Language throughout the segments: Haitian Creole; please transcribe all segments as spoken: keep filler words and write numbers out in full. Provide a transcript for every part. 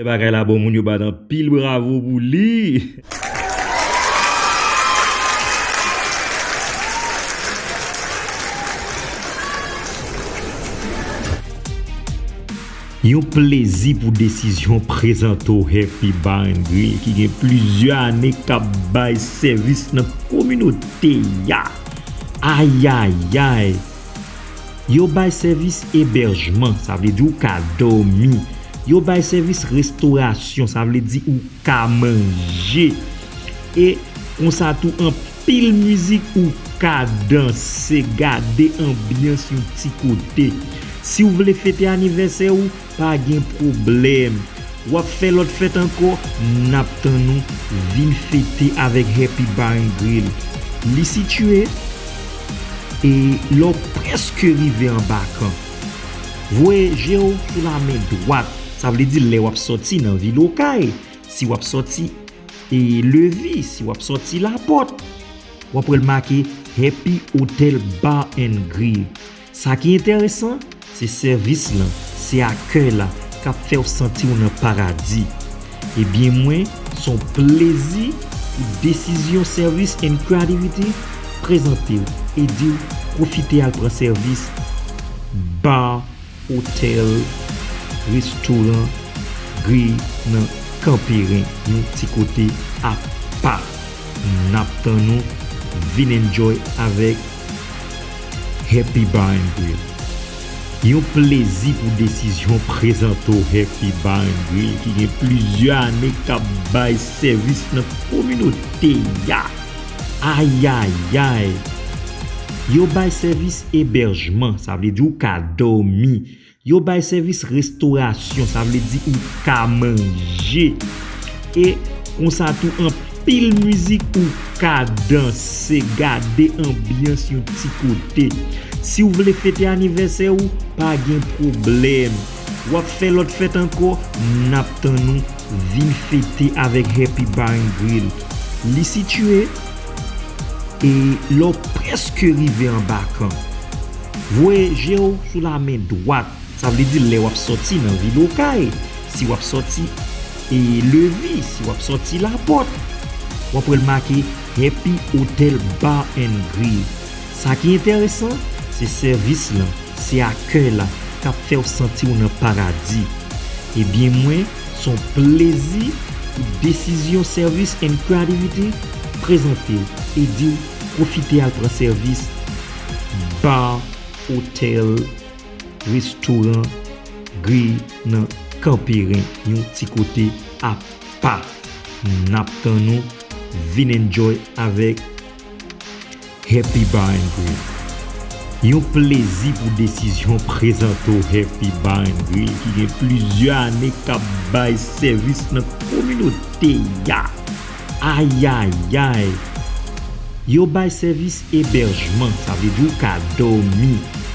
Bagay la bon, moun yo bat anpil bravo pou li. Yon plezi pou Desizyon prezante w Happy Bar and Grill ki gen plizyè ane k ap bay sèvis nan kominote a. Ayayay! Yo bay sèvis ebèjman, sa vle di w ka dòmi. Yo bay sèvis restorasyon, sa vle di ou ka manje. E konsa tou anpil mizik ou ka danse, gade anbyans yon ti kote. Si w vle fete anivèsè ou, pa gen pwoblèm. W ap fè lòt fèt ankò, n ap tann ou vin fete avèk Happy Bar and Grill. Li sitiye e lè w prèske rive anba kan. Voye je w sou lamen dwat, sa vle di lè w ap sòti nan vil Okay, si w ap sòti e Levi, si w ap sòti Lapòt, w ap wè l make Happy Hotel Bar and Grill. Sa ki enteresan, se sèvis lan, se akèy la k ap fè w santi w nan paradi. Ebyen mwen, se yon plezi pou Desizyon Service and Creativity prezante w e di w pwofite al pran sèvis Bar, Hotel, Restoran, Grill nan Kanperen, yon ti kote apa. N ap tann ou, vin enjoy avèk Happy Bar and Grill. Yon plezi pou Desizyon prezante w Happy Bar and Grill ki gen plizyè ane k ap bay sèvis nan kominote a. Ayayay! Yo bay sèvis ebèjman, sa vle di w ka dòmi. Yo bay sèvis restorasyon, sa vle di ou ka manje. E konsa tou anpil mizik ou ka danse, gade anbyans yon ti kote. Si w vle fete anivèsè ou, pa gen pwoblèm. W ap fè lòt fèt ankò, n ap tann ou vin fete avèk Happy Bar and Grill. Li sitiye e lè w prèske rive anba kan. Voye je w sou lamen dwat, sa vle di lè w ap sòti nan vil Okay, si w ap sòti e Levi, si w ap sòti Lapòt, w ap wè l make Happy Hotel Bar and Grill. Sa ki enteresan, se sèvis lan, se akèy la k ap fè w santi w nan paradi. Ebyen mwen, se yon plezi pou Desizyon Service and Creativity prezante w e di w pwofite al pran sèvis Bar, Hotel, Restoran, Grill nan Kanperen, yon ti kote apa. N ap tann ou, vin enjoy avèk Happy Bar and Grill. Yon plezi pou Desizyon prezante w Happy Bar and Grill ki gen plizyè ane k ap bay sèvis nan kominote a. Ayayay! Yo bay sèvis ebèjman, sa vle di w ka dòmi.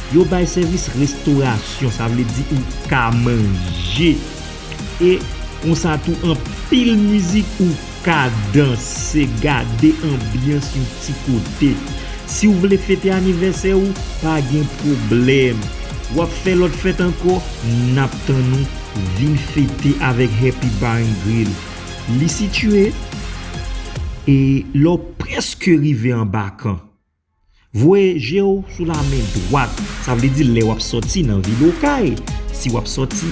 Yo bay sèvis restorasyon, sa vle di ou ka manje. E konsa tou anpil mizik ou ka danse, gade anbyans yon ti kote. Si w vle fete anivèsè ou, pa gen pwoblèm. W ap fè lòt fèt ankò, n ap tann ou vin fete avèk Happy Bar and Grill. Li sitiye e lè w prèske rive anba kan. Voye je w sou lamen dwat, sa vle di lè w ap sòti nan vil Okay, si w ap sòti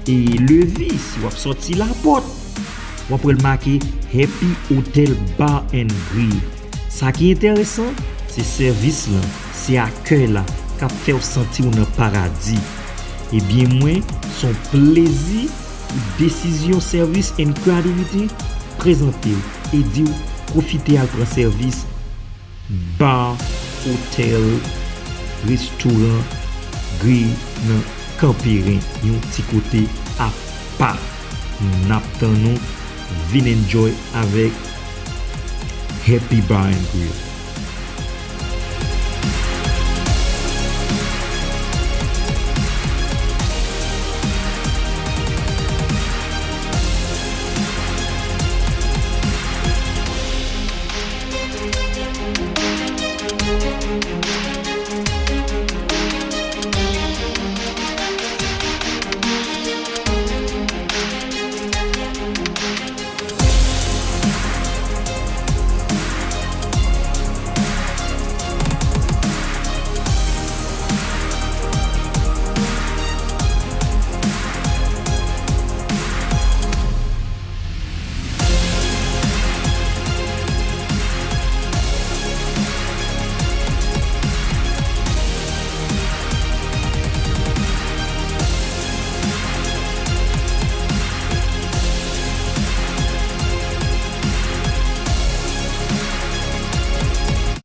e Levi, si w ap sòti Lapòt, w ap wè l make Happy Hotel Bar and Grill. Sa ki enteresan, se sèvis lan, se akèy la k ap fè w santi w nan paradi. Ebyen mwen, se yon plezi pou Desizyon Service and Creativity prezante w e di w pwofite al pran sèvis Bar, Hotel, Restoran, Grill nan Kanperen, yon ti kote apa. N ap tann ou, vin enjoy avèk Happy Bar and Grill.